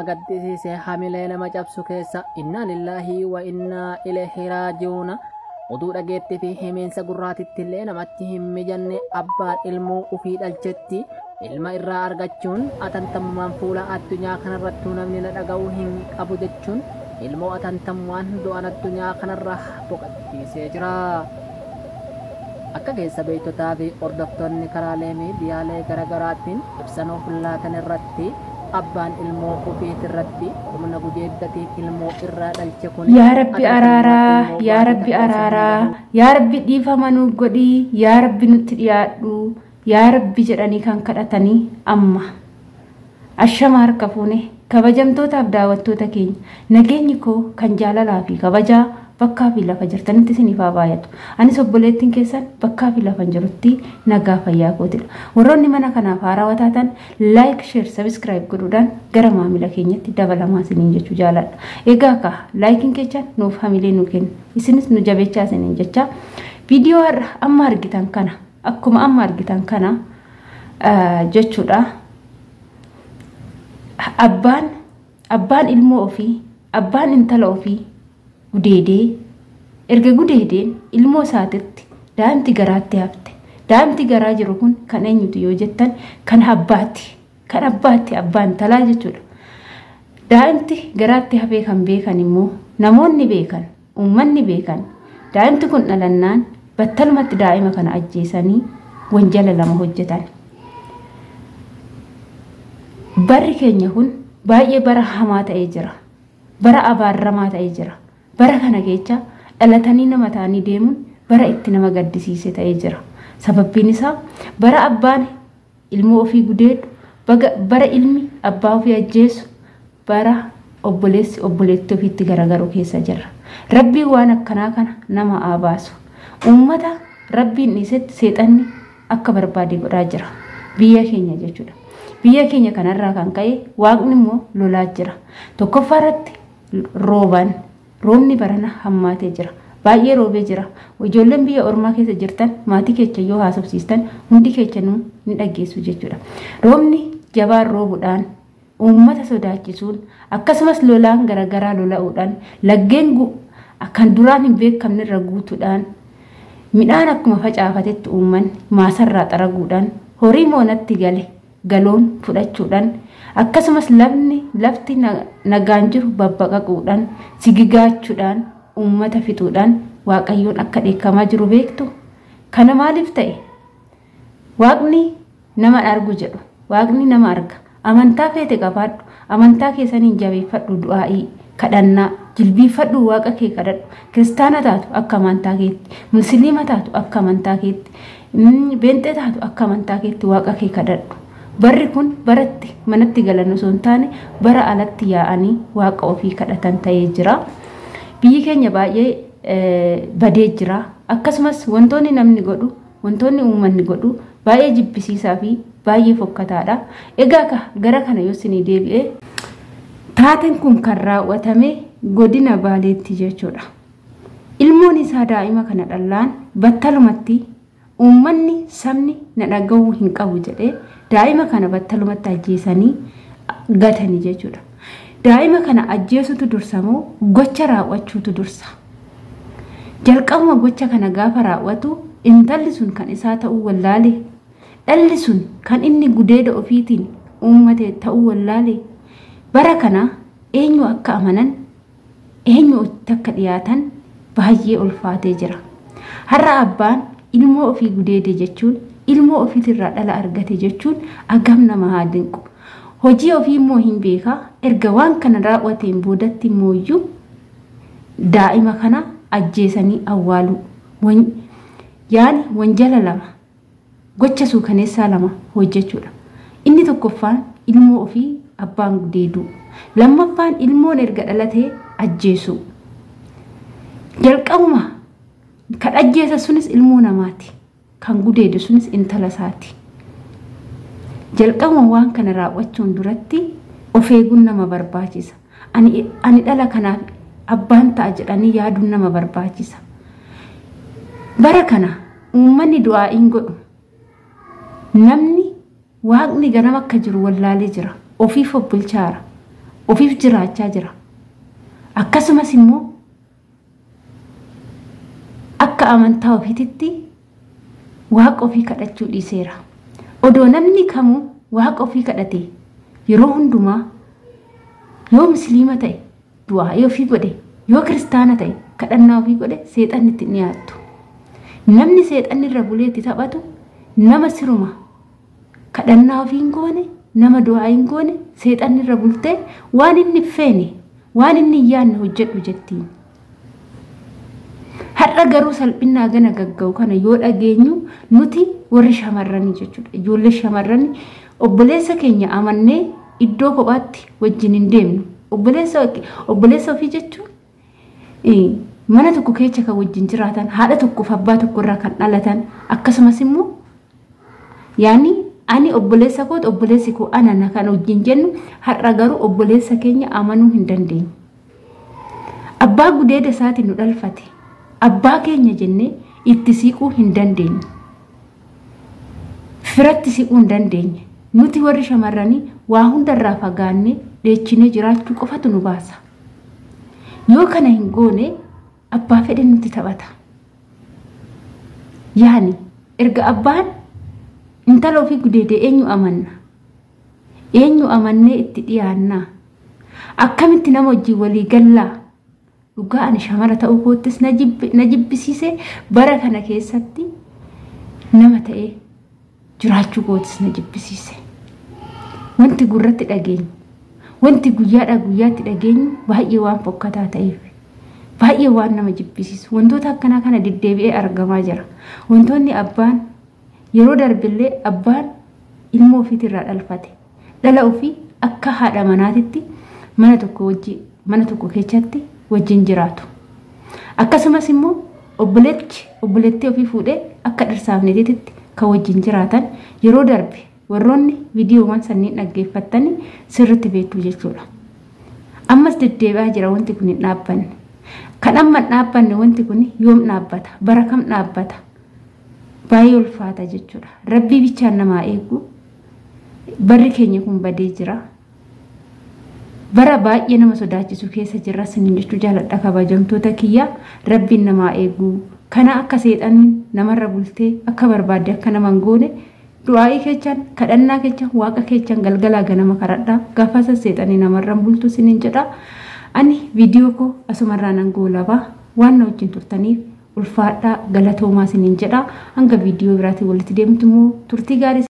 Gaddisiise hamilee nama cabsu keessa innaa lillaahi wa innaa ilaihi raaji'uuna. Oduu dhageettii fi himiinsa gurraatitti illee namatti hin mijanne, abbaan ilmoo ufii dhalchetti ilma irraa argachuun atantamummaan fuula addunyaa kanarrattuu namni na dhaga'uu hin qabu jechuun ilmoo atantamummaan du'an addunyaa kanarra boqochiisee jira. Akka keessa beektotaa fi hordoftoonni karaalee miidiyaalee garaagaraatiin ibsa nuuf laatan irratti, abbaan ilmoo ofiit irratti humna gudeeddatiin ilmoo irraa dhalche kun Yaa Rabbi araaraa, yaa Rabbi araaraa, yaa Rabbi dhiifama nuu godhii, yaa Rabbi nutti dhiyaadhu, yaa Rabbi jedhanii kan kadhatanii amma. Ashama harka fuune, kabajamtootaaf daawwattoota keenya, nageenyi koo kan jaalalaa fi kabajaa bakkaa fi lafa jirtanitti isiniif haa baay'atu. Anis obboleettiin keessan bakkaa fi lafa jirutti nagaa fayyaa kootidha. Warroonni mana kanaaf haarawaa taatan like, share, subscribe godhuudhaan gara maamila keenyatti dabalamaa isiniin jechuu jaaladha. Egaa kaa likeiin keessan nuuf hamilee nu kenna. Isinis nu jabeechaa isiniin jecha. Viidiyoo har'a amma argitan kana, akkuma amma argitan kana jechuudha. Abbaan ilmoo ofii, abbaan intala ofii gudeedee, erga gudeedeen ilmoo isaatitti daa'imti garaatti hafte. Daa'imti garaa jiru kun kan eenyutu yoo jettan, kan abbaati. Kan abbaatti, abbaa intalaa jechuudha. Daa'imti garaatti hafee kan beekan immoo namoonni beekan, uummanni beekan, daa'imti kun dhalannaan battalumatti daa'ima kana ajjeesanii wanjala lama hojjetan. Barri keenya kun baay'ee bara hamaa ta'ee jira. Bara abaarramaa ta'ee jira. Bara kana keessa dhalatanii nama ta'anii deemuun bara itti nama gaddisiise ta'ee jira. Sababbiin isaa bara abbaan ilmoo ofii gudeedu, bara ilmi abbaa ofii ajjeesu, bara obboleessi obboleettii ofiitti garagaru keessa jirra. Rabbiin waan akkanaa kana nama haa baasu. Uummata Rabbiin dhiisetti seexanni akka barbaade godhaa jira. Biyya keenya jechuudha. Biyya keenya kanarraa kan ka'e Waaqni immoo lolaa jira. Tokkoffaa irratti roobaan, roobni barana hammaatee jira. Baay'ee roobee jira. Ijoolleen biyya ormaa keessa jirtan maatii keessa yoo haasofsiistan hundi keessanuu ni dhageessu jechuudha. Roobni jabaan roobuudhaan uummata sodaachisuun, akkasumas lolaan garaagaraa lola'uudhaan, laggeen kan duraan hin beekamne irra guutuudhaan, midhaan akkuma facaafatetti uummanni maasarraa xaraguudhaan, horii moonatti gale galoon fudhachuudhaan, akkasumas lafni lafti nagaan jiru babbaqaquudhaan, sigigaachuudhaan, uummata fixuudhaan Waaqayyoon akka dheekkamaa jiru beektu. Kana maaliif ta'e? Waaqni nama argu jedhu. Waaqni nama arga. Amantaa feete qabaadhu. Amantaa keessaniin jabeeffadhu, du'aa'ii kadhannaa jilbiifadhu, Waaqa kee kadhadhu. Kiristaana taatu akka amantaa keetti, Musliima taatu akka amantaa keetti, beenxee taatu akka amantaa keetti Waaqa kee kadhadhu. Barri kun baratti manatti galan osoo hin taane bara alatti yaa'anii Waaqa ofii kadhatan ta'ee jira. Biyyi keenya baay'ee badee jira. Akkasumas wantoonni namni godhu, wantoonni uummanni godhu baay'ee jibbisiisaa fi baay'ee fokkataadha. Egaa gara kana yoo isinii deebi'e, taateen kun kan raawwatame godina Baaleetti jechuudha. Ilmoon isaa daa'ima kana dhallaan battalumatti uummanni sabni na dhaga'uu hin qabu jedhee daa'ima kana battalumatti ajjeesanii gatanii jechuudha. Daa'ima kana ajjeesutu dursa moo gocha raawwachuutu dursa? Jalqabuma gocha kana gaafa raawwatu intalli sun kan isaa ta'uu wallaale, dhalli sun kan inni gudeeda ofiitiin uummate ta'uu wallaale. Bara kana eenyu akka amanan, eenyu akka dhiyaatan baay'ee ulfaatee jira. Har'a abbaan ilmoo ofii gudeede jechuun, ilmoo ofiitirraa dhala argate jechuun agam nama haa dinqu. Hojii ofii immoo hin beekaa, erga waan kana raawwateen boodatti immoo iyyuu daa'ima kana ajjeesanii awwaaluu. Yaani wanjala lama, gocha suukaneessaa lama hojjechuudha. Inni tokkoffaan ilmoo ofii abbaan gudeeduu. Lammaffaan ilmoon erga dhalatee ajjeesuu. Jalqabuma kan ajjeesa sunis ilmoo namaati. Kan gudeedu sunis intala isaati. Jalqabuma waan kana raawwachuun duratti of eeguun nama barbaachisa. Ani dhala kanaaf abbaan ta'a jedhanii yaaduun nama barbaachisa. Bara kana uummanni du'aa'iin godhu. Namni Waaqni ganama akka jiru wallaalee jira. Ofiif of bulchaara. Ofiif jiraachaa jira. Akkasumas immoo akka amantaa ofiititti waaqa ofii kadhachuu dhiiseera. Odoo namni kamuu waaqa ofii kadhate yeroo hundumaa yoo musliima ta'e du'aa ofii godhe, yoo kiristaana ta'e kadhannaa ofii godhe seexanni itti dhiyaattu. Namni seexanni irra bulee itti taphatu nama siruma kadhannaa ofii hin goone, nama du'aa hin goone, seexanni irra bultee waan inni feene, waan inni hin yaadne hojjedhu jettiin. Har'a garuu salphinaa gana gagga'u kana yoo dhageenyu nuti warri shamarranii jechuudha. Ijoollee shamarranii obboleessa keenya amannee iddoo kophaatti wajjin hin deemnu. Obboleessa ofii jechuun mana tokko keessa kan wajjin jiraatan, haadha tokkoof abbaa tokko irraa kan dhalatan, akkasumas immoo yaani ani obboleessa kooti, obboleessi koo ana kan wajjin jennu, har'a garuu obboleessa keenya amanuu hin dandeenyu. Abbaa gudeeda isaatiin nu dhalfate, abbaa keenya jennee itti siquu hin dandeenye. Firatti siquu hin dandeenye. Nuti warri shamarranii waa hundarraa fagaannee dheechinee jiraachuu qofatu nu baasa. Yoo kana hin goone abbaa fedhe nutti taphata. Yaani erga abbaan intala ofii gudeedee eenyu amanna? Eenyu amannee itti dhiyaannaa? Akkamitti nama wajjin walii gallaa? Dhugaa ani shamara ta'uu koottis na jibbisiise, bara kana keessatti nama ta'ee jiraachuu kootis na jibbisiise. Wanti gurratti dhageenyu, wanti guyyaadhaa guyyaatti dhageenyu baay'ee waan fokkataa ta'eef, baay'ee waan nama jibbisiisu, wantoota akkanaa kana deddeebi'ee argamaa jira. Wantoonni abbaan yeroo darbillee abbaan ilmoo ofiitirraa dhalfate, dhala ofii akka haadha manaatitti mana tokko wajjin, mana tokko keessatti wajjin jiraatu. Akkasumas immoo obboleechi obboleettii ofii fuudhee akka dhirsaaf niitiitti kan wajjin jiraatan yeroo darbe warroonni viidiyoowwan sanniin dhaggeeffattanii sirriitti beektu jechuudha. Ammas deddeebi'aa jira, wanti kun hin dhaabbanne. Kan amma hin dhaabbanne wanti kun yoom dhaabbata? Bara kam dhaabbata? Baay'ee ulfaata jechuudha. Rabbii bichaan namaa eegu, barri keenya kun badee jira. Bara baay'ee nama sodaachisu keessa jirra sinin jechuu jaaladha, kabajamtoota kiyya. Rabbiin namaa eegu. Kana akka seexanni namarra bultee akka barbaadde akka nama hin goone du'aa'ii keechaan, kadhannaa keechaan, waaqa keechaan galgalaa ganama kadhadhaa, gaafa seexanni namarra bultu sinin jedha. Ani viidiyoo koo asumarraa nan goolabaa, waan na wajjin turtaniif ulfaadhaa, galatoomaa sinin jedha. Hanga viidiyoo biraatiin walitti deemtu immoo turtii gaarii.